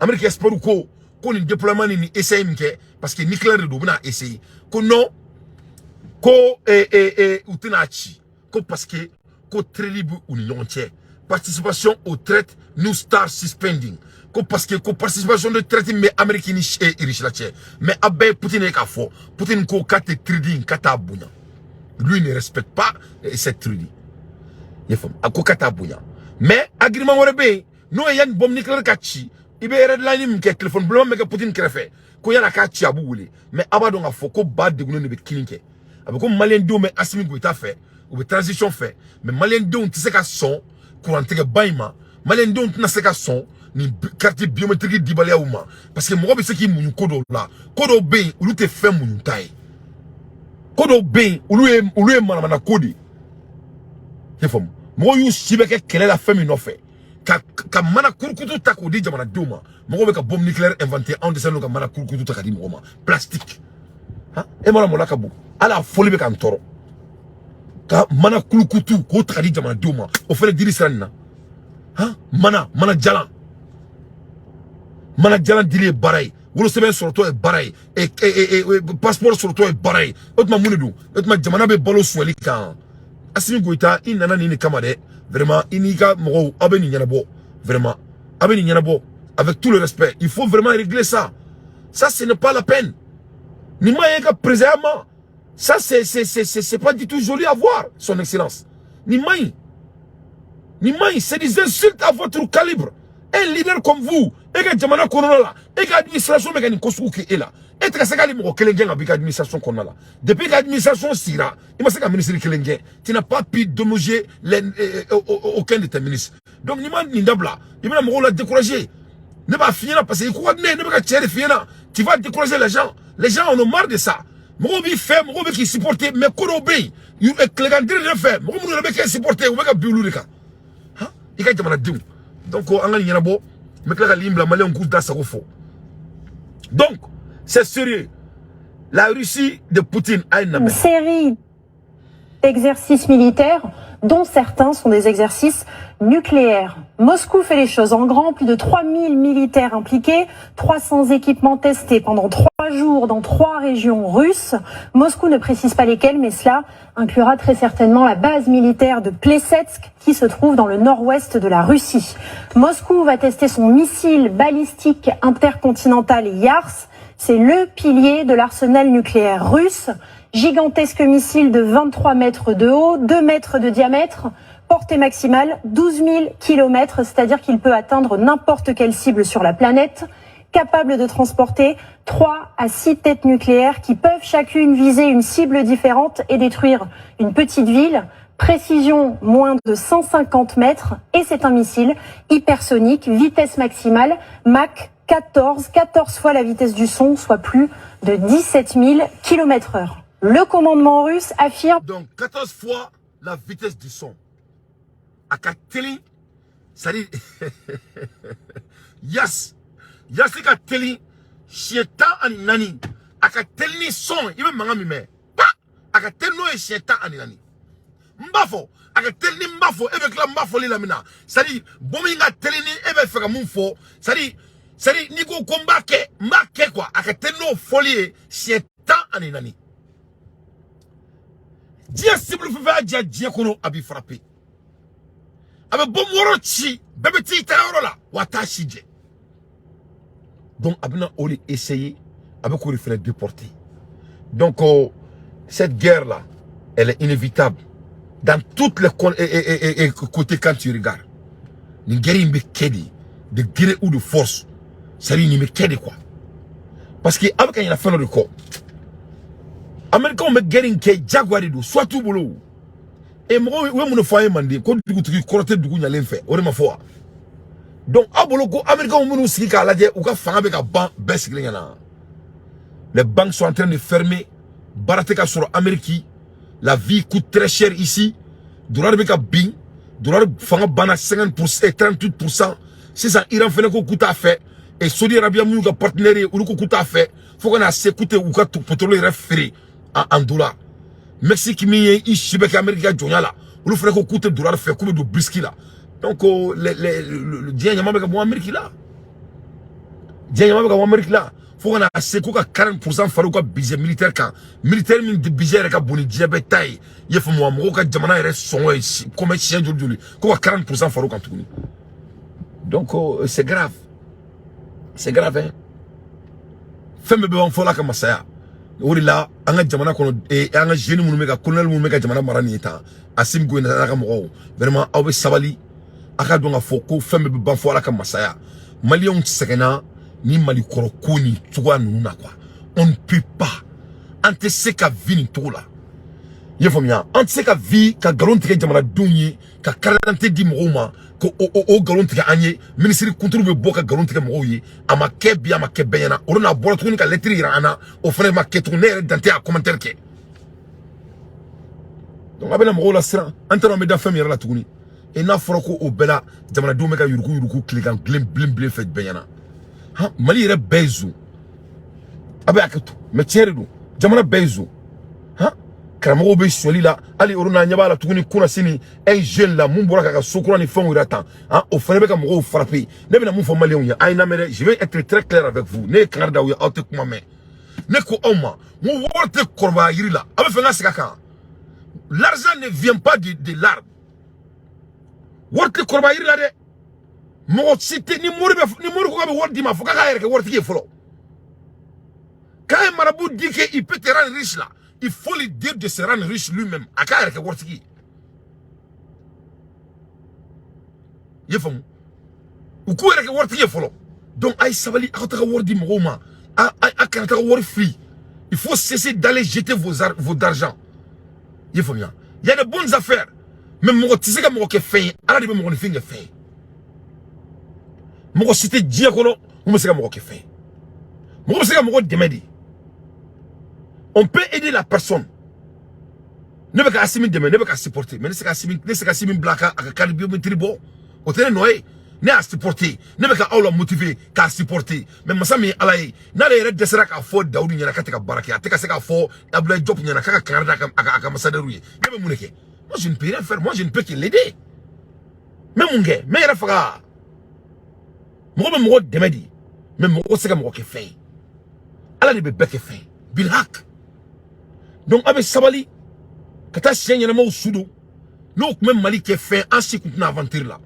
Amérique expert ko nin déploiement ni essai min kɛ, parce que nucléaire de don, u bɛna essayer, ko non, ko u tɛna ci, ko parce que ko traité bɛ u ni ɲɔgɔn cɛ. Participation au traité New Star suspending, ko parce que ko participation de traité min bɛ Amérique ni Russie la cɛ. Mais a bɛɛ ye Poutine ye k'a fɔ. Poutine ko k'a tɛ traité in, k'a t'a bonya. Lui ne respecte pas cette traité. I ye faamu? A ko k'a t'a bonya. Mais agrément wɛrɛ bɛ yen, n'o ye yanni bombe nucléaire ka ci, i bɛ red line min kɛ, téléphone bilenman min kɛ Poutine kɛrɛfɛ, ko yan'a k'a ci, a b'u wele. Mais a b'a dɔn k'a fɔ ko ba degunnen de bɛ kini kɛ. A bɛ ko maliyɛn denw bɛ Assimi Goïta fɛ, u bɛ transition fɛ, mais maliyɛn denw tɛ se ka sɔn kurantigɛba in ma. Maliyɛn denw tɛna se ka sɔn nin carte biométrique dibaliyaw ma, parce que mɔgɔ bɛ se k'i muɲu ko dɔw la. Ko dɔw bɛ yen, olu tɛ fɛn muɲuta ye. Ko dɔw bɛ yen, olu ye manamana ko de ye. I y'a faamu? Mɔgɔw y'u si bɛ kɛ kɛlɛ la fɛn min nɔfɛ, ka mana kurukutu ta k'o di jamanadenw ma. Mɔgɔw bɛ ka bombe nucléaire inventer, anw dɛsɛlen don ka mana kurukutu ta ka di mɔgɔw ma, plastique. Han, e mana mɔla ka bon, hali a fɔli bɛ ka n tɔɔrɔ. Ka mana kulukutu k'o ta ka di jamanadenw ma, o fɛnɛ dili sira nin na. Han, mana jalan, mana jalan dili ye baara ye, wolosɛbɛn sɔrɔtɔ ye baara ye, passeport sɔrɔtɔ ye baara ye. O tuma mun de don? O tuma jamana bɛ balo sonyali kan. Assimi Goïta, i nana nin de kama dɛ. Vraiment, i n'i ka mɔgɔw, aw bɛ nin ɲɛnabɔ. Vraiment, aw bɛ nin ɲɛnabɔ. Avec tout le respect, il faut vraiment régler ça. Ça, ce n'est pas la peine. Nin ma ye ka président ma. Ça, c'est pas du tout joli à voir, son excellence. Nin ma ɲi, nin ma ɲi. C'est des insultes à votre calibre. Un leader comme vous, e ka jamana kɔnɔna la, e ka administration bɛ ka nin ko sugu kɛ e la, e tɛ ka se k'ale mɔgɔ kelen gɛn ka bɔ i ka administration kɔnɔna la. Depuis ka administration sigira, i ma se ka ministre kelen gɛn. Tu n'as pas pu déloger aucun de tes ministres. Donc n'i ma nin dabila, i bɛna mɔgɔw la décourager. Ne b'a f'i ɲɛna, parce que i ko ka di ne ye, ne bɛ ka tiɲɛ de f'i ɲɛna. Tu vas décourager les gens. Les gens en ont marre de ça. Mɔgɔw b'i fɛ, mɔgɔw bɛ k'i supporter, mais ko dɔw bɛ yen, tilegan diri de fɛ, mɔgɔ minnu yɛrɛ bɛ k'e supporter, u bɛ ka bin olu de kan. Han, i ka jamanadenw. Donc an ka nin ɲɛnabɔ. N bɛ tila ka ligne bila, maliyɛnw k'u da sago fɔ. Donc c'est sérieux, la Russie de Poutine a une Série. Exercices militaires, dont certains sont des exercices nucléaires. Moscou fait les choses en grand, plus de 3000 militaires impliqués, 300 équipements testés pendant 3 jours dans trois régions russes. Moscou ne précise pas lesquelles, mais cela inclura très certainement la base militaire de Plesetsk qui se trouve dans le nord-ouest de la Russie. Moscou va tester son missile balistique intercontinental Yars. C'est le pilier de l'arsenal nucléaire russe. Gigantesque missile de 23 mètres de haut, 2 mètres de diamètre, portée maximale 12 000 km, c'est-à-dire qu'il peut atteindre n'importe quelle cible sur la planète, capable de transporter 3 à 6 têtes nucléaires qui peuvent chacune viser une cible différente et détruire une petite ville. Précision moins de 150 mètres et c'est un missile hypersonique, vitesse maximale Mach 14, 14 fois la vitesse du son, soit plus de 17 000 km heure. Le commandement russe affirme Donc 14 fois la vitesse du son. A ka teli, c'est-à-dire, Yars, Yars ka teli, siɲɛ 14, a ka teli ni son, i bɛ mankan min mɛn, pa, a ka teli n'o ye siɲɛ 14. N b'a fɔ, a ka teli ni n b'a fɔ, e bɛ tila n b'a fɔli la min na, c'est-à-dire, bɔ min ka teli ni e bɛ fɛ ka mun fɔ, c'est-à-dire n'i ko ko n b'a kɛ, n b'a kɛ quoi, a ka teli n'o fɔli ye siɲɛ 14. Diɲɛ cible fɛn fɛn y'a diya diɲɛ kɔnɔ, a b'i frapper. A bɛ bɔ wɔɔrɔ ci, bɛɛ bɛ t'i tagayɔrɔ la, wa a t'a si jɛ. Donc a bɛna o de essayer, a bɛ k'o de fɛnɛ déporter. Donc cette guerre là, elle est inévitable dans toutes les et côtés. Quand tu regardes, nin guerre in bɛ kɛ de gré ou de force, c'est à dire nin bɛ kɛ de quoi, parce que a bɛ ka ɲinɛ fɛn dɔ de kɔ. Américains bɛ guerre in kɛ jagoya de don, soit t'u bolo. E mɔgɔw, u ye mun de fɔ an ye manden ko dugutigi kɔrɔ tɛ dugu ɲalen fɛ? O de ma fɔ wa? Donc aw bolo ko Américains minnu sigi k'a lajɛ, u ka fanga bɛ ka ban, bɛɛ sigilen ɲɛna. Les banques sont en train de fermer, baara tɛ ka sɔrɔ Amérique, la vie coûte très cher ici, dollar bɛ ka bin, dollar fanga banna 50% et 38%. Sisan Iran fɛnɛ ko k'u t'a fɛ, et Saudi Arabia minnu ka partenaire ye, olu ko k'u t'a fɛ, fo ka na se k'u tɛ u ka pétrole yɛrɛ feere en dollar. Mexique min ye i si bɛ kɛ Amérique ka jɔnya la, olu fɛnɛ ko k'u tɛ dollar fɛ, k'u bɛ don BRICS la. Donc les diɲɛ ɲama bɛ ka bɔ Amérique la, diɲɛ ɲama bɛ ka bɔ Amérique la, fo ka na se k'u ka 40% fara u ka budget militaire kan, militaire min budget yɛrɛ ka bon ni diɲɛ bɛɛ ta ye. I ye faamu wa? Mɔgɔw ka jamana yɛrɛ sɔngɔ ye komi siɲɛ joli joli, ko ka 40% fara u kan tuguni. Donc c'est grave, c'est grave, hein. Fɛn bɛɛ bɛ ban fɔlɔ ka masaya. O de la an ka jamana kɔnɔ, an ka jeunes minnu bɛ ka, colonel minnu bɛ ka jamana mara nin ye tan, Assimi Goïta n'a ka mɔgɔw, vraiment aw bɛ sabali, a ka dɔn k'a fɔ ko fɛn bɛɛ bɛ ban fɔ Ala ka masaya. Maliyɛnw sɛgɛnna ni Malikɔrɔ ko nin cogoya ninnu na quoi. On ne peut pas, an tɛ se ka vie nin cogo la, i ye faamuya? An tɛ se ka vie ka nkalon tigɛ jamanadenw ye, ka carte d'identité di mɔgɔw ma ko o nkalon tigɛ an ye. Minisiri kunturu bɛ bɔ ka nkalon tigɛ mɔgɔw ye, a ma kɛ bi, a ma kɛ bɛɛ ɲɛna. O de n'a bɔra tuguni ka lettre yira an na, o fana ma kɛ tuguni. Ne yɛrɛ dan tɛ a commentaire kɛ. Donc a bɛna mɔgɔw la siran, an t'a dɔn an bɛ da fɛn min yɛrɛ la tuguni. Et n'a fɔra ko o bɛɛ la, jamanadenw bɛ ka yuruku yuruku tilegan bilen bilen bilen fɛ bɛɛ ɲɛna. Han, Mali yɛrɛ bɛɛ ye zon. A bɛ hakɛ to, mais tiɲɛ de don, jamana bɛɛ ye zon. Han, karamɔgɔw bɛ sɔli la hali olu n'a ɲɛ b'a la tuguni. Kunna sini, un jeune la mun bɔra k'a ka so kura ni fɛnw yira tan, han, o fana bɛ ka mɔgɔw frapper. Ne bɛna mun fɔ maliyɛnw ye? A ye lamɛn dɛ, je vais être très clair avec vous. Ne ye kangari d'aw ye, aw tɛ kuma mɛn. Ne ko aw ma n ko wari tɛ kɔrɔbaya yiri la. A bɛ fɛ n ka segin a kan: l'argent ne vient pas de l'arbre. Wari tɛ kɔrɔbaya yiri la dɛ. Mɔgɔ si tɛ ni mori bɛ, ni mori ko k'a bɛ wari d'i ma, fo k'a k'a yɛrɛ kɛ waritigi ye fɔlɔ. Quand un marabout dit qu'il peut te rendre riche là, il faut lui dire de se rendre riche lui-même. A k'a yɛrɛ kɛ waritigi ye. I ye faamu? U k'u yɛrɛ kɛ waritigi ye fɔlɔ. Donc a ye sabali, aw ka taga wari di mɔgɔw ma, a kana taga wari fili. Il faut cesser d'aller jeter vos argent. I ye faamuya? Il y a de bonnes affaires, mais mɔgɔ tɛ se ka mɔgɔ kɛ fɛn ye, Ala de bɛ mɔgɔninfin kɛ fɛn ye. Mɔgɔ si tɛ diɲɛ kɔnɔ mun bɛ se ka mɔgɔ kɛ fɛn ye. Mɔgɔ bɛ se ka mɔgɔ dɛmɛ de, on peut aider la personne. Ne bɛ ka Assimi dɛmɛ, ne bɛ ka supporter, mais ne se ka Assimi, ne se ka Assimi bila a ka carte biométrique bɔ, o tɛ ne nɔ ye. Ne y'a supporter, ne bɛ ka aw la motiver k'a supporter. Mais masa min ye Ala ye, n'ale yɛrɛ dɛsɛra k'a fɔ Dawudu ɲɛna k'a tɛ ka baara kɛ, a tɛ ka se k'a fɔ Abdoulaye Diop ɲɛna k'a ka kangari da a ka ambassadeur ye, ne bɛ mun de kɛ? Moi, je ne peux rien faire. Moi, je ne peux que l'aider. N bɛ mun kɛ? N bɛ yɛrɛ faga. Mɔgɔ bɛ mɔgɔ dɛmɛ de, mais mɔgɔ tɛ se ka mɔgɔ kɛ fɛn ye. Ala de bɛ bɛɛ kɛ fɛn ye bilhak. Donc a bɛ sabali ka taa siyɛn ɲɛnamaw su don. N'o tun bɛ Mali kɛ fɛn, an si tun tɛna aventure la.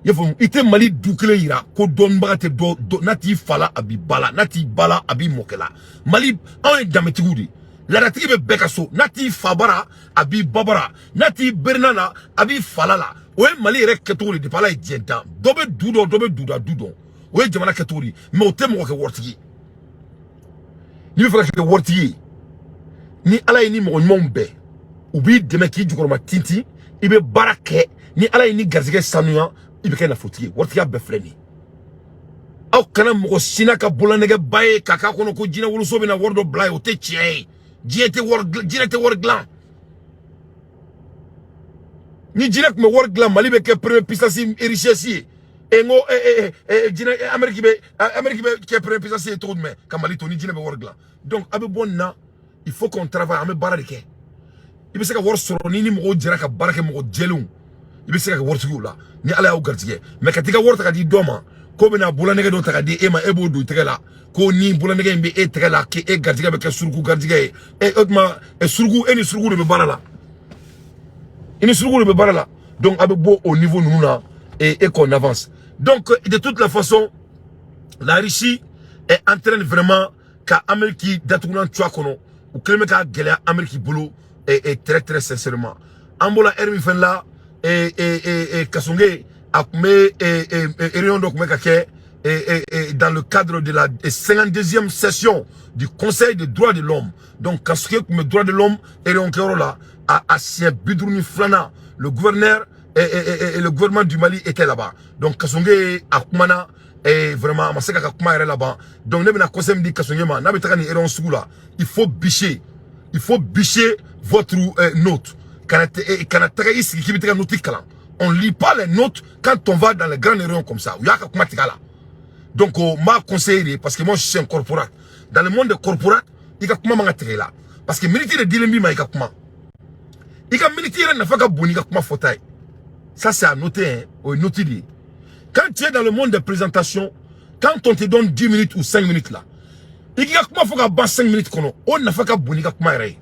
I y'a faamu? I tɛ Mali du kelen yira ko dɔnnibaga tɛ dɔ n'a t'i fa la, a b'i ba la, n'a t'i ba la, a b'i mɔkɛ la. Mali, anw ye danbetigiw de ye. Laadatigi bɛ bɛɛ ka so. N'a t'i fa bara, a b'i ba bara, n'a t'i berena la, a b'i fala la. O ye Mali yɛrɛ kɛcogo de. Depuis Ala ye diɲɛ dan, dɔ bɛ du dɔn, dɔ bɛ duda du dɔn. O ye jamana kɛcogo de ye. Mais o tɛ mɔgɔ kɛ waritigi ye. N'i bɛ fɛ ka kɛ waritigi ye, ni Ala ye ni mɔgɔ ɲumanw bɛn, u b'i dɛmɛ k'i jukɔrɔma tintin, i bɛ baara kɛ. Ni Ala ye ni garijɛgɛ sanuya, i bɛ kɛ nafolotigi ye. Waritigiya bɛɛ filɛ nin ye. Aw kana mɔgɔ si n'a ka bololanɛgɛba ye k'a k'a kɔnɔ ko jinɛ woloso bɛna wari dɔ bila yen. O tɛ tiɲɛ ye. Diɲɛ tɛ wari, jinɛ tɛ wari dilan. Ni jinɛ tun bɛ wari dilan, Mali bɛ kɛ première puissance richesse ye. E n ko jinɛ, Amérique bɛ kɛ première puissance ye cogo jumɛn ka Mali to, ni jinɛ bɛ wari dilan? Donc a bɛ bɔ nin na. Il faut qu'on travaille. An bɛ baara de kɛ. I bɛ se ka wari sɔrɔ ni mɔgɔw jɛra ka baara kɛ, mɔgɔ jɛlenw, i bɛ se ka kɛ waritigiw la ni Ala y'aw garijɛgɛ. Mais ka t'i ka wari ta ka di dɔ ma k'o bɛna bololanɛgɛ dɔ ta ka di e ma, e b'o don i tɛgɛ la, ko ni bololanɛgɛ in bɛ e tɛgɛ la, k'e garijɛgɛ bɛ kɛ suruku garijɛgɛ ye. E o tuma suruku, e ni suruku de bɛ baara la, i ni suruku de bɛ baara la. Donc a bɛ bɔ o niveau ninnu na et qu'on avance. Donc de toute la façon, la Russie est en train vraiment ka Amérique datugulan tu a kɔnɔ. U kɛlen bɛ k'a gɛlɛya Amérique bolo. Et très très sincèrement, an bɔra heure min fɛnɛ la, Kassogué a tun bɛ réunion dɔ tun bɛ ka kɛ dans le cadre de la 52e session du Conseil des droits de l'homme. Donc Kassogué tun bɛ droits de l'homme réunion kɛyɔrɔ la a siɲɛ 52nan. Le gouverneur et le gouvernement du Mali était là-bas. Donc Kassogué a kumana et vraiment a ma se ka kuma yɛrɛ laban. Donc ne bɛna conseil min di Kassogué ma, n'a bɛ taga nin réunion sugu la, il faut bûcher, il faut bûcher votre note. Kana taga i sigi k'i bɛ taga note kalan. On lit pas les notes quand on va dans les grandes réunions comme ça. U y'a ka kuma tigɛ a la. Donc n b'a conseiller de, parce que moi, je suis un corporate. Dans le monde des corporates, i ka kuma man ka tigɛ i la, parce que minute de dilen b'i ma i ka kuma. I ka minute yɛrɛ nafa ka bon n'i ka kuma fɔta ye. Ça, c'est à noter, hein. O ye note de ye. Quand tu es dans le monde des présentations, quand on te donne 10 minutes ou 5 minutes là, i k'i ka kuma fɔ ka ban 5 minutes kɔnɔ, o nafa ka bon n'i ka kuma yɛrɛ ye.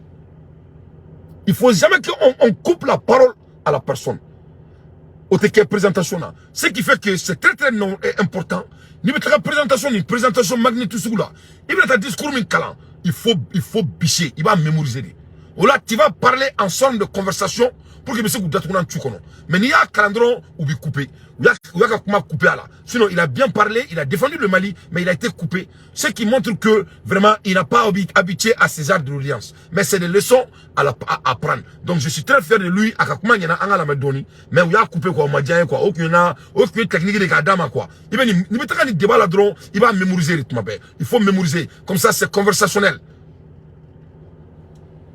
Il faut jamais qu'on on coupe la parole à la personne o tɛ kɛ présentation na. Ce qui fait que c'est très très non important. N'i bɛ taga présentation, ni présentation magnitude sugu la, i bɛna taa discours min kalan, il faut bûcher. I b'a mémoriser de. O la, tu vas parler en forme de conversation pour que i bɛ se k'u datugulan tu kɔnɔ. Mais n'i y'a kalan dɔrɔn, u b'i couper. U y'a ka kuma couper a la. Sinon, il a bien parlé, il a défendu le Mali, mais il a été coupé, ce qui montre que vraiment il n'a pas habitué à ces genres d'audience. Mais c'est des leçons à prendre. Donc je suis très fier de lui. A ka kuma ɲɛna, an ka lamɛn dɔɔni. Mais u y'a coupé quoi. O ma diya n ye quoi. O kun ye na, o kun ye technique de k'a d'a ma quoi. I bɛ nin, n'i bɛ taga nin débat la dɔrɔn, i b'a mémoriser de tuma bɛɛ. Il faut mémoriser comme ça, c'est conversationnel.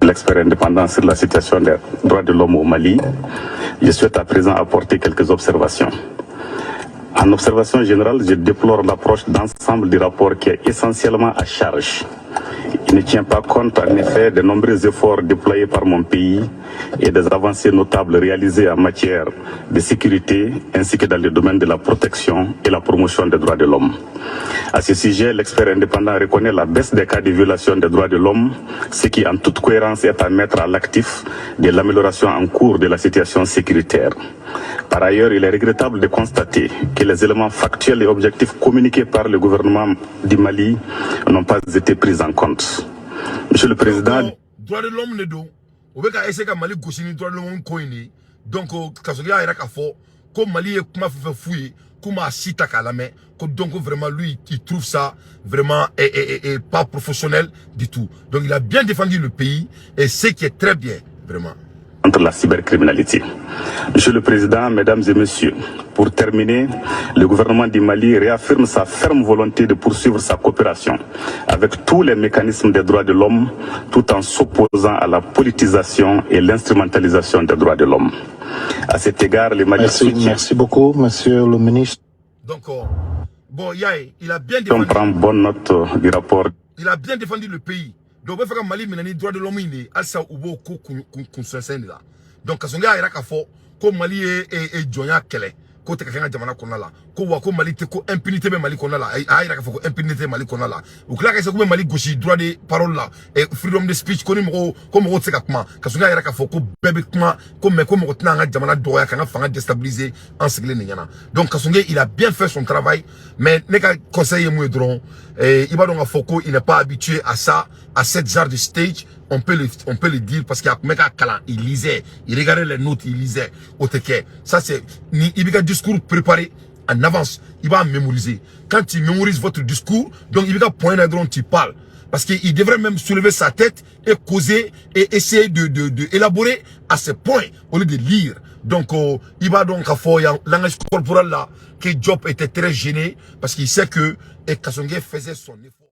L'expert indépendant sur la situation des droits de l'homme au Mali, je souhaite à présent apporter quelques observations. En observation générale, je déplore l'approche d'ensemble du rapport qui est essentiellement à charge. Il ne tient pas compte en effet des nombreux efforts déployés par mon pays et des avancées notables réalisées en matière de sécurité ainsi que dans le domaine de la protection et la promotion des droits de l'homme. À ce sujet, l'expert indépendant reconnaît la baisse des cas de violation des droits de l'homme, ce qui en toute cohérence est à mettre à l'actif de l'amélioration en cours de la situation sécuritaire. Par ailleurs, il est regrettable de constater que les éléments factuels et objectifs communiqués par le gouvernement du Mali n'ont pas été pris en compte. Monsieur le Président, Donc, droit de l'homme de don, o bɛ ka essayer ka Mali gosi ni droit de l'homme ko in de ye. Donc Kassogué y'a yira k'a fɔ ko Mali ye kuma fɛn fɛn f'u ye, k'u m'a si ta k'a lamɛn, ko donc vraiment lui, il trouve ça vraiment et pas professionnel du tout. Donc il a bien défendu le pays et ce qui est très bien vraiment. Contre la cybercriminalité. Monsieur le Président, Mesdames et Messieurs, pour terminer, le gouvernement du Mali réaffirme sa ferme volonté de poursuivre sa coopération avec tous les mécanismes des droits de l'homme, tout en s'opposant à la politisation et l'instrumentalisation des droits de l'homme. À cet égard, le Mali Merci, soutient merci beaucoup, monsieur le ministre. Donc, bon, Yaye, il a bien On défendu. prend bonne note du rapport Il a bien défendu le pays. Donc, bɛ fɛ ka Mali minɛ ni droit de l'homme in de ye, halisa u b'o ko kun kun kunsɛnsɛn de la. Donc Kassogué y'a yira k'a fɔ ko Mali ye e, e jɔnya kɛlɛ, ko tɛ ka kɛ an ka jamana kɔnɔna la, ko wa ko Mali tɛ, ko impunité bɛ Mali kɔnɔna la. A y'a yira k'a fɔ ko impunité Mali kɔnɔna la. U tila ka k'u bɛ Mali gosi droit de parole la, freedom de speech, ko ni mɔgɔw, ko mɔgɔw tɛ se ka kuma. Kassogué y'a yira k'a fɔ ko bɛɛ bɛ kuma, ko mais ko mɔgɔ tɛna an ka jamana dɔgɔya, k'an ka fanga déstabiliser an sigilen nin ɲɛna. Donc Kassogué, il a bien fait son travail, mais ne ka conseil ye mun ye dɔrɔn, i b'a dɔn k'a fɔ ko il n'est pas habitué à ça, à cette genre de stage. On peut le dire parce qu'il y a mec à kalan, il lisait, il regardait les notes, il lisait. O tɛ kɛ. Ça, c'est ni i b'i ka discours préparé en avance, il va mémoriser. Quand tu mémorises votre discours, donc il va point dɔrɔn, tu parles, parce qu'il devrait même soulever sa tête et causer et essayer de élaborer à ce point au lieu de lire. Donc, il va donc à faire langage corporel là, que Diop était très gêné parce qu'il sait que et Kassogué faisait son effort.